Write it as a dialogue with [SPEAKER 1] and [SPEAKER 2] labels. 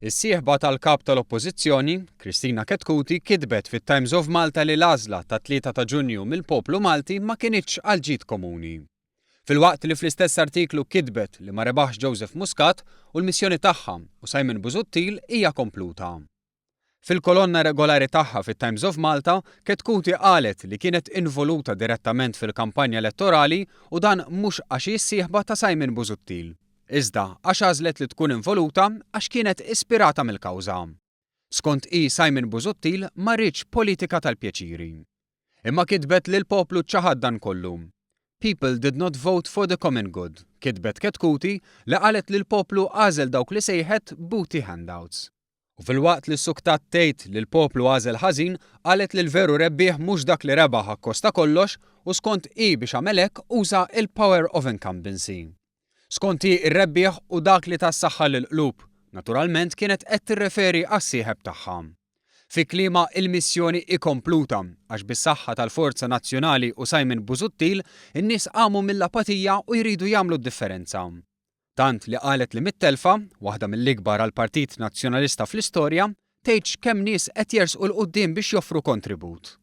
[SPEAKER 1] Is-sieħba tal-Kap tal-Oppożizzjoni, Kristina Chetcuti kitbet fit-Times of Malta li l-għażla tat-tlieta ta' Ġunju mill-poplu Malti ma kinitx għall-ġid komuni. Filwaqt li fl-istess artiklu kitbet li ma rebaħx Joseph Muscat u l-missjoni tagħha u Simon Busuttil hija kompluta. Fil-kolonna regolari tagħha fit-Times of Malta, Chetcuti qalet li kienet involuta direttament fil-kampanja elettorali u dan mhux għax hi s-sieħba ta' Simon Busuttil, iżda għax għażlet li tkun involuta għax kienet ispirata mill-kawża. Skont hi Simon Busuttil ma riedx politika tal-pjaċiri. Imma kitbet li l-poplu ċaħad dan kollu. People did not vote for the common good, kitbet Chetcuti li qalet li l-poplu għażel dawk li sejħet booty handouts. U filwaqt li ssuktat tgħid li l-poplu għażel ħażin, qalet li l-veru rebbieħ mhux dak li rebaħ akkost ta' kollox u skont hi biex għamel hekk uża il-power of incumbency. Skont hi r-rebbieħ hu dak li ta s-saħħa lill-qlub, naturalment kienet qed tirreferi għas-sieħeb tagħha. Fi kliemha il-missjoni hi kompluta għax bis-saħħa tal-Forza Nazzjonali u Simon Busuttil in-nies qamu mill-apatija u jridu jagħmlu d-differenza. Tant li qalet li mit-telfa, waħda mill-ikbar għall-Partit Nazzjonalista fl-istorja, tgħidx kemm nies qed jersqu 'l quddiem biex joffru kontribut.